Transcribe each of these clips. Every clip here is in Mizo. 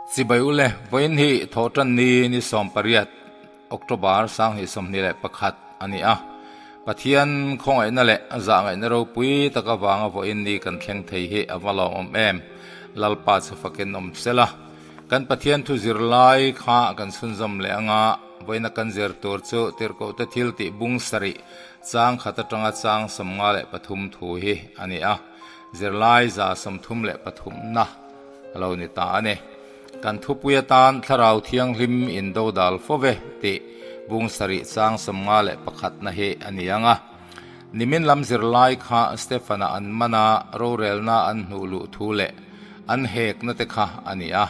Chibai ule, vawiin hi Thawhtanni ni 18, October 2021 a ni a. Pathian khawngaihna leh a zahngaihna ropui tak avanga vawiin ni kan thleng thei hi a va lawmawm em? Lalpa chu fakin awm sela. Kan Pathian thu zir lai kha kan chhunzawm leh anga vawiina kan zir tur chu Tirhkohte thil tih bung sarih chang khat atanga chang 53 thu hi a ni a. Zirlai 33 na a lo ni ta a ni. Kan thupui atan Thlarau Thianghlim in dodal fo ve tih bung sarih chang 51 na hi a ni ang a. Nimin lam zirlai kha Stefan-a an man a, rorelna an hnuh luh thu leh an hekna te kha a ni a.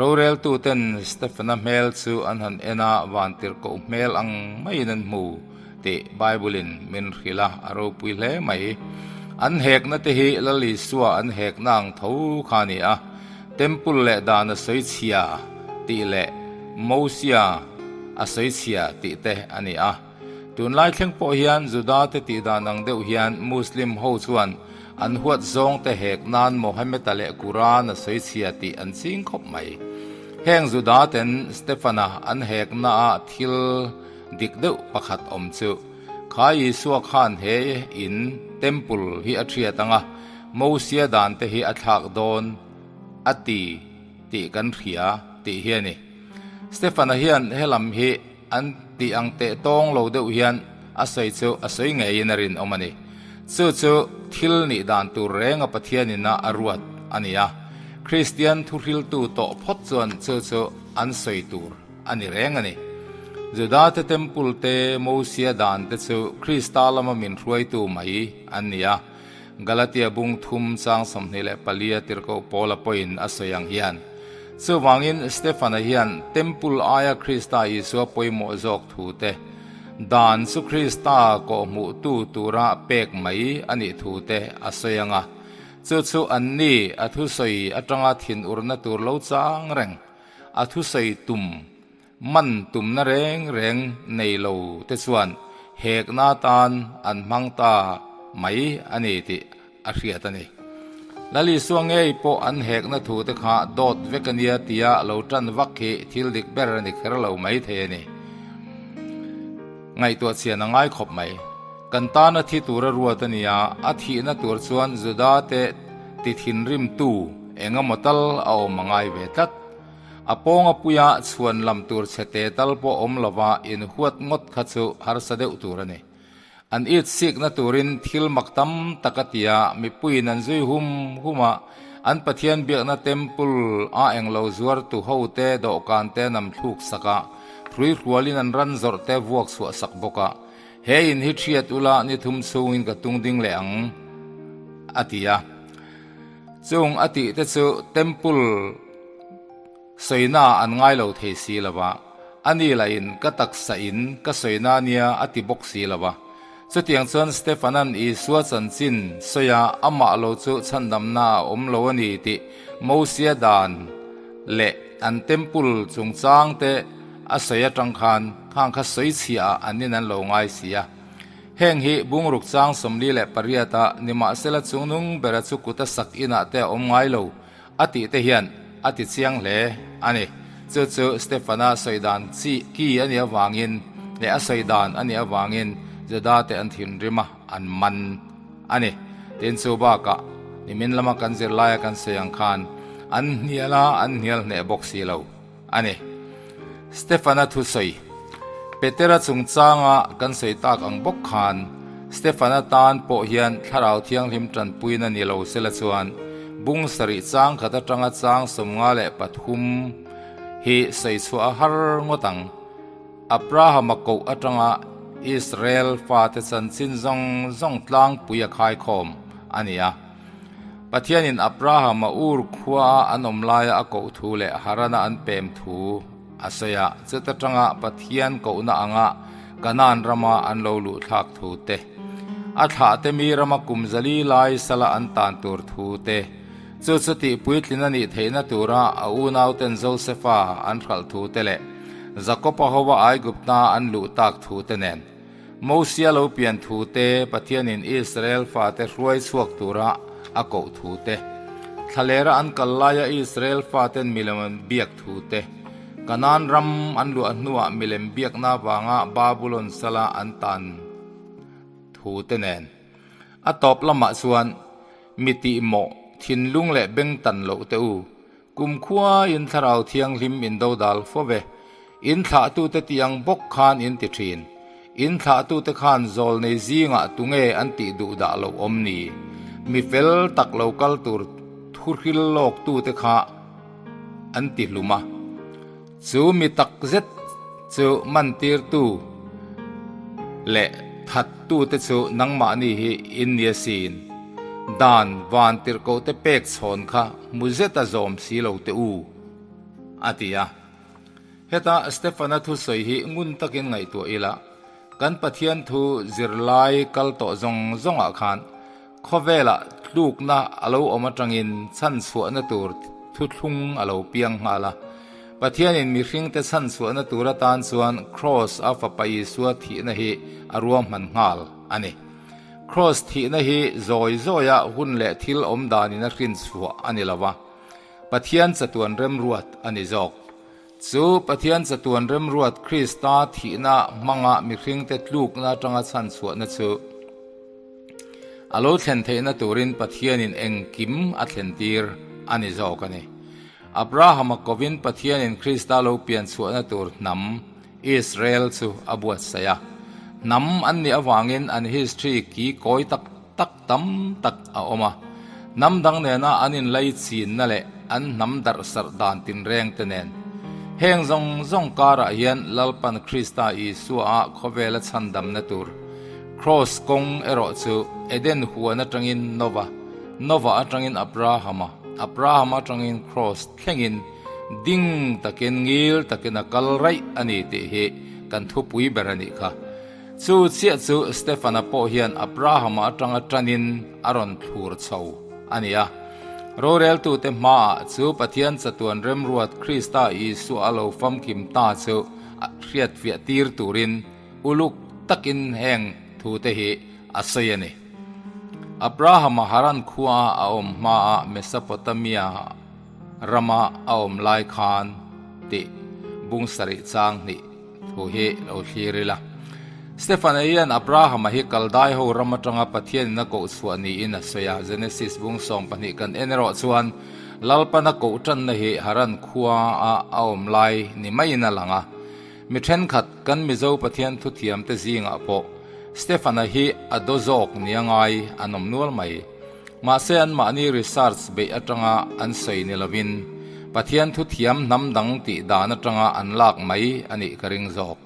Roreltuten Stefan-a hmel chu an han en a, vantirhkoh hmel ang maiin an hmu tih Bible-in min hrilh a, a ropui hle mai. An hekna te hi Lal Isua an hekna ang tho kha a ni a, Temple leh dan a sawi chhia tih leh Mosia a sawi chhia tih te a ni a. Tunlai thleng pawh hian Juda te tih dan ang deuh hian Muslim ho chuan an huat zawng te hek nan Mohammed-a leh Quran a sawi chhia tih an ching khawp mai. Heng Juda ten Stefan-a an hek na ah thil dik deuh pakhat awm chu kha Isua khan he in, temple, hi a thiat ang a, Mosia dan te hi a thlak dawn a ti tih kan hria tih hi a ni. Stefan-a hian helam hi An tih ang teh tawng lo deuh hian a sawi chu a sawi ngeiin a rinawm a ni. Chu chu thil nih dan tur renga Pathian ina a ruat a ni a. Kristian thuhriltu tawh phawt chuan chu chu an sawi tur a ni reng a ni. Judate Temple te, Mosia dan te chu Krista lama min hruaitu mai an ni a. Galatia bung thum chang 24 tirhkoh Paula pawhin a sawi ang hian, Chuvangin Stefana hian Temple aia Krista Isua pawimawh zawk thu te, dan chu Krista kawhhmuhtu tura pek mai a nih thu te a sawi ang a, chu chu anni a thusawi atanga thinurna tur lo chang reng, a thusawi tum Man tumna reng reng nei lo te chuan hekna atan an hmang ta mai a ni tih a hriat a ni. Lal Isua ngei pawh an hekna thu te kha dawt vek a nia tia lo tan vak hi thil dik ber a ni kher lo mai thei a ni. Ngaihtuah chian a ngai khawp mai. Kan tana thi tura ruat a nia, a thihna tur chuan Juda te ti thinrimtu eng emaw tal a awm a ngai ve tlat. A pawnga puia chhuan lam tur chhe te tal pawh awm lova inhuat ngawt kha chu harsa deuh tur a ni. An it sikna turin thil mak tam tak a ti a, mipuiin an zui hum hum a, an Pathian biakna temple a englo zuar tu ho te dawhkan te nam thluk sak a, hruihrualin an ran zawrh te vuak chhuah sak bawk a. He in hi thiat ula ni thum chhungin ka tung ding leh ang, a ti a. Chung a tih te chu temple sawina an ngai lo thei si lo va, a ni lahin ka taksa in ka sawina nia a ti bawk si lo va. Chutiang chuan Stefanan Isua chanchin sawi a amah lo chu chhandamna a awm lo a ni tih Mosia dan leh an temple chungchang te a sawi atang khan khang kha sawi chhiah ah an in an lo ngai si a. Heng hi bungruk chang 48 a nimahsela chungnung bera chu kut a sak inah te a awm ngai lo a tih te hian a ti chiang hle a ni. Chu chu Stefana sawi dan chi ki a nih avangin leh a sawi dan a nih avangin Juda te an thinrim a, an man a ni. Tin chu bakah nimin lama kan zirlaia kan sawi ang khan an hnial a, an hnial hneh bawk si lo. A ni. Stefana thusawi, Petera chungchanga kan sawi tak ang bawk khan, Stefana tan pawh hian Thlarau Thianghlim tanpuina ni lo sela chuan bung sarih chang khat atanga chang 53 hi sawi chhuah a har ngawt ang. Abrahama koh atanga Israel fate chanchin zawng zawng tlangpui a khaikhawm a ni a. Pathianin Abraham a Ur khua a an awm laia a koh thu leh Harana an pem thu a sawi a, chuta tanga Pathian kohna anga Kanaan rama an lo luh thlak thu te, a thlah te mi rama kum zali lai sala an tan tur thu te, chu chu tih puitlin a nih theihna tura a unauten Josefa an hralh thu te leh Jakob-a hova Aigupta an luh tak thu te nen. Mosia lo pian thu te, Pathianin Israel fate hruai chhuak tura a koh thu te. Thlalera an kal laia Israel faten milem an biak thu te, Kanaan ram an luah hnuah milem biakna avanga Babulon sala an tan thu te nen. A tawp lamah chuan mi tihmawh, thinlung leh beng tan loh te u, Kumkhua in Thlarau Thianghlim in dodal fo ve. In thlahtute tih ang bawk khan in ti thin. In thlahtute khan zawlnei zingah tunge an tih duh dah lo awm ni? Mi fel tak lo kal tur thuhril lawktute kha an ti hlum a. Chu mi tak zet chu mantirtu leh thattute chu nangmahni hi in ni asin. Dan van tirhkohte pek chhawn kha hmu zeta zawm si lo teh u, a ti a. Heta Stefana thusawi hi ngun takin ngaihtuah ila, kan Pathian thu zirlai kal tawh zawng zawngah khan Khawvelah tlukna a lo awm atangin chhanchhuahna tur thuthlung a lo piang nghal a. Pathianin mihringte chhanchhuahna tur atan chuan Kraws a Fapa Isua thihna hi a ruahman nghal a ni. Kraws thihna hi zawi zawia hun leh thil awm danin a hrinchhuah a ni lo va, Pathian chatuan remruat a ni zawk. Chu Pathian chatuan remruat Krista thihna hmanga mihringte tlukna atanga chhanchhuahna chu a lo thlen theihna turin Pathianin engkim a thlentir a ni zawk a ni. Abrahama kovin Pathianin Krista lo pian chhuahna tur hnam Israel chu a buatsaih a. Hnam an nih avangin an history ki kawi tak tak tam tak a awm a. Hnam dang nena an inlaichinna leh an hnam darhsarh dan tinreng te nen. Heng zawng zawng karah hian Lalpan Krista Isua-a khawvela chhandamna tur Kraws kawng erawh chu Eden huan atangin Nova, Nova atangin Abrahama, Abrahama atangin Kraws thlengin ding takin ngil takin a kal raih a ni tih hi kan thupui ber a nih kha. Chu chiah chu Stefana pawh hian Abrahama atanga tanin a rawn thlur chho a ni a. Roreltute hmaah chu Pathian chatuan remruat Krista Isua a lo famkim ta chu hriatfiah tir turin Uluk takin heng thute hi a sawi a ni. Abrahama Haran khua a awm hmaah Mesopotamia rama a awm lai khan tih bung sarih chang hnih thu hi lo thlir ila. Stefana hian Abrahama hi Kaldai ho ram atanga Pathianin a koh chhuah niin a sawi a. Genesis bung 12 kan en erawh chuan Lalpana koh tanna hi Haran khua a a awm lai ni maiin a lang a. Mi thenkhat kan Mizo Pathian thuthiamte zingah pawh Stefana hi a daw zawk nia ngai an awm nual mai. Mahse anmahni research beih atanga an sawi ni lovin Pathian thuthiam hnam dang tih dan atanga an lak mai a nih ka ring zawk.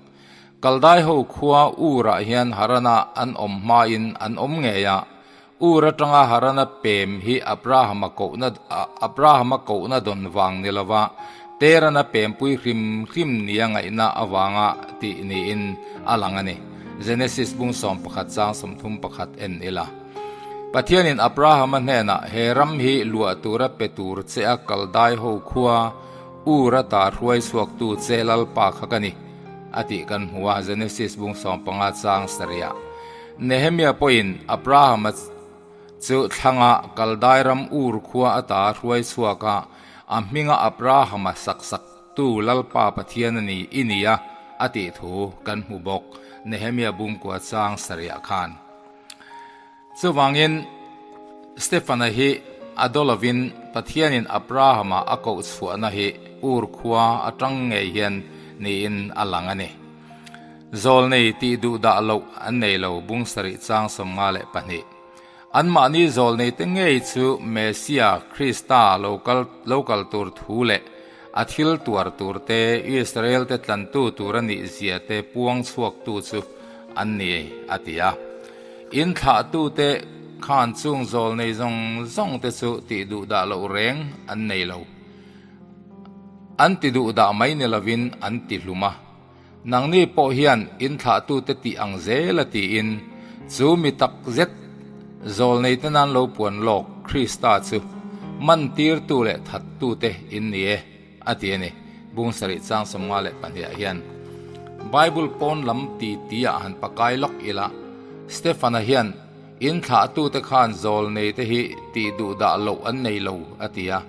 Kaldai ho khua Ur-ah hian Harana an awm hmain an awm ngei a, Ur atanga Harana pem hi Abrahama kohna Abrahama kohna dawn vang ni lova Terana pempui hrim hrim nia ngaihna avanga tih niin a lang a ni. Genesis bung 11 chang 31 en ila. Pathianin Abrahama hnenah he ram hi luah tura pe tur che a kaldai ho khua Ur ata hruai chhuaktu che Lalpa kha ka ni a tih kan hmu a, Genesis bung 15 chang sarih. Nehemia pawhin Abrahama chu thlanga Kaldai ram Ur khua ata hruai chhuak a, a hminga Abrahama sak saktu Lalpa Pathian a ni i nia a tih thu kan hmu bawk, Nehemia bungkua chang sarih khan. Chuvangin Stefana hi a daw lovin Pathianin Abrahama a koh chhuahna hi Ur khua atang ngei hian niin a lang a ni. Zawlnei tih duh dah loh an nei lo bung sarih chang 52. Anmahni zawlneite ngei chu Messia, Krista, lo kal lo kal tur thu leh a thil tuar tur te, Israel te tlantu tur a nih zia te puang chhuaktu chu an ni a ti a. In thlahtute khan chung zawlnei zawng zawng te chu tih duh dah loh reng an nei lo. An ti duh dah mai ni lovin an ti hlum a. Nangni pawh hian in thlahtute tih ang zel a tiin, chu mi tak zet zawlneite nan lo puan lawk Krista chu mantirtu leh thattute in ni e, a ti a ni. Bung sarih chang 52 ah hian Bible pawn lam ti ti ah han pakai lawk ila, Stefana hian. In thlahtute khan zawlnei te hi tih duh dah loh an nei lo, a ti a.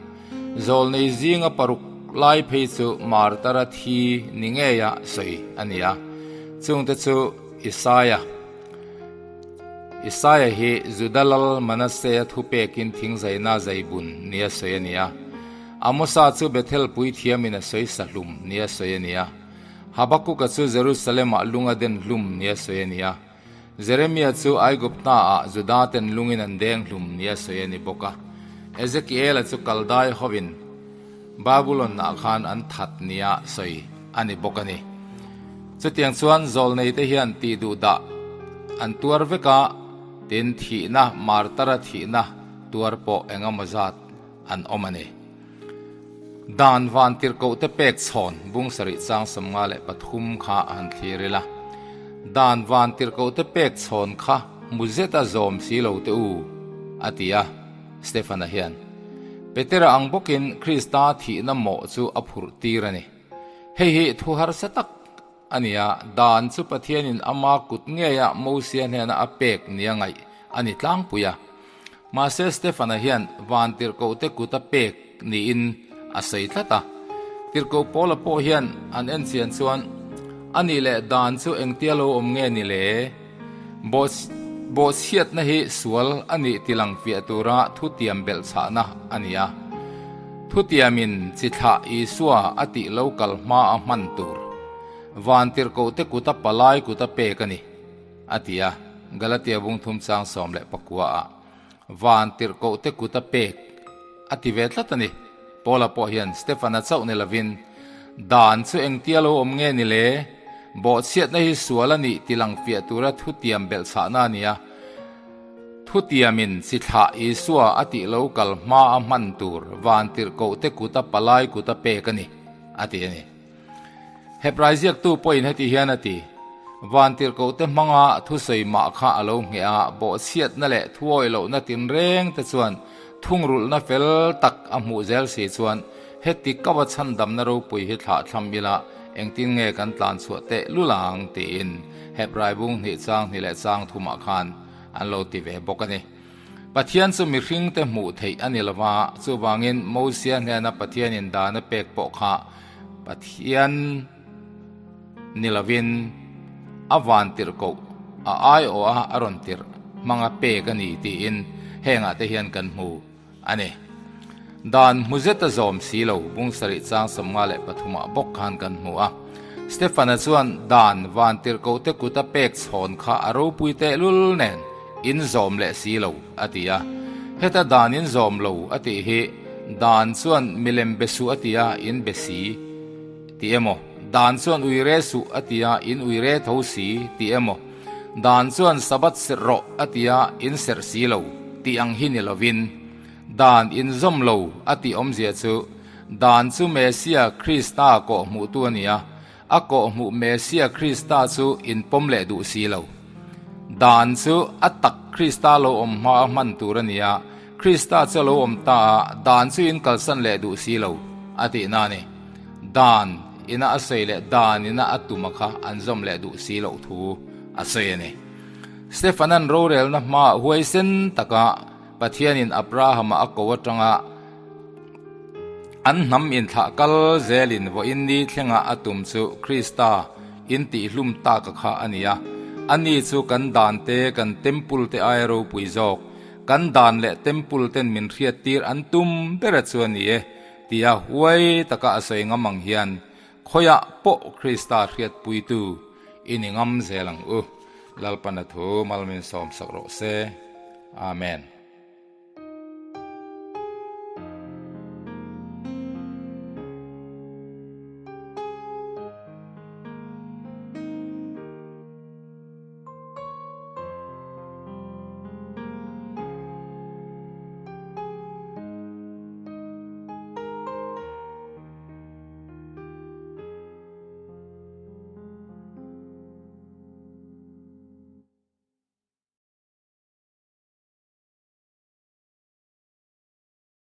Zawlnei zinga paruk lai phei chu martara thi ni ngeia sawi a ni a. Chungte chu Isaia. Isaia hi Juda lal Manasea thupekin thingzaina zaibun nia sawi a ni a. Amosa chu Bethel puithiamin a sawi sahlum nia sawi a ni a. Habakuka chu Jerusalem-ah lung a den hlum nia sawi a ni a. Jeremia chu Aigupta-ah Juda-ten lungin an deng hlum nia sawi a ni bawk a. Ezekiela chu Kaldai hovin Babulon-ah khan an that nia sawi a ni bawk a ni. Chutiang chuan zawlneite hian tih duh dah an tuar vek a, tin thihna, martara thihna tuar pawh eng emaw zat an awm a ni. Dan van tirhkohte pek chhawn bung sarih chang 53 kha a han thlir ila. Dan van tirhkohte pek chhawn kha hmu zeta zawm si lo te u, a ti a, Stefana hian. Petera ang bawkin Krista thihna mawh chu a phurh tir a ni. Hei hi thu harsa tak a ni a, dan chu Pathianin ama kut ngeia Mosia hnena a pek nia ngaih a ni tlangpui a. Mahse Stefana hian van tirhkohte kut a pek niin a sawi tlat a. Tirhkoh Paula pawh hian an en chian chuan, A nih leh dan chu engtia lo awm nge ni le? Bawhchhiatna hi sual a nih tilang fiah tura thutiam belhchhahna a ni a. Thutiamin chi thlah Isua a tih lo kal hma a hman tur. Van tirhkohte kuta palai kuta pek a ni, a ti a, Galatia bung thum chang 19 ah. Van tirhkohte kuta pek a ti ve tlat a ni. Paula pawh hian Stefana chauh ni lovin, Dan chu engtia lo awm nge ni le? Bawhchhiatna hi sual a nih ti lang fiah tura thutiam belhchhahna a ni a. Thutiamin chi thlah Isua a tih lo kal hma a hman tur van tirhkohte kuta palai kuta pek a ni, a ti a ni. Hebrai ziaktu pawhin heti hian a ti, Vantirhkohte hmanga thusawi mah kha a lo ngheh a, bawhchhiatna leh thuawih lohna tinreng te chuan thungrulhna fel tak a hmuh zel si chuan heti kava chhandamna ropui hi thlah thlam ila engtin nge kan tlan chhuah teh lul ang tiin Hebrai bung hnih chang hnih leh chang thumah khan an lo ti ve bawk a ni. Pathian chu mihringte hmuh theih a ni lova, chuvangin Mosia hnena Pathianin dan a pek pawh kha Pathian ni lovin a van tirhkoh a aiawh a a rawn tirh hmanga pek a ni tiin hengah te hian kan hmu a ni. Dan hmu zet a zawm si lo, bung sarih chang 53 ah bawk khan kan hmu a. Stefana chuan dan van tirhkohte kut a pek chhawn kha a ropui tehlul nen in zawm leh si lo, a ti a. Heta dan in zawm lo a tih hi dan chuan milem be suh a ti a, in be si tih emaw, dan chuan ui re suh a ti a, in ui re tho si tih emaw, dan chuan Sabbath serh rawh a ti a, in serh si lo tih ang hi ni lovin, dan in zawm lo a tih awmzia chu Dan chu Messia Krista kawhhmuhtu a ni a, a kawhhmuh Messia Krista chu inpawm leh duh si lo. Dan chu a tak Krista lo awm hma a hman tur a ni a, Krista chu a lo awm ta a, dan chu in kalsan leh duh si lo, a tihna a ni. Dan ina a sawi leh dan ina a tuma kha an zawm leh duh si loh thu a sawi a ni. Stefanan rorelna hmaah huaisen taka Pathianin Abrahama a ko atanga An hnam inthlah kal zelin vawiin ni thlenga a tum chu Krista intihlum taka kha a ni a. Ani chu kan dan te, kan temple te aia ropui zawk, kan dan leh temple ten min hriattir an tum bera chu a ni e, tia huai taka a sawi ngam ang hian khawiah pawh Krista hriatpuitu i ni ngam zel ang u. Lalpana thu mal min sawmsak rawh se. Amen.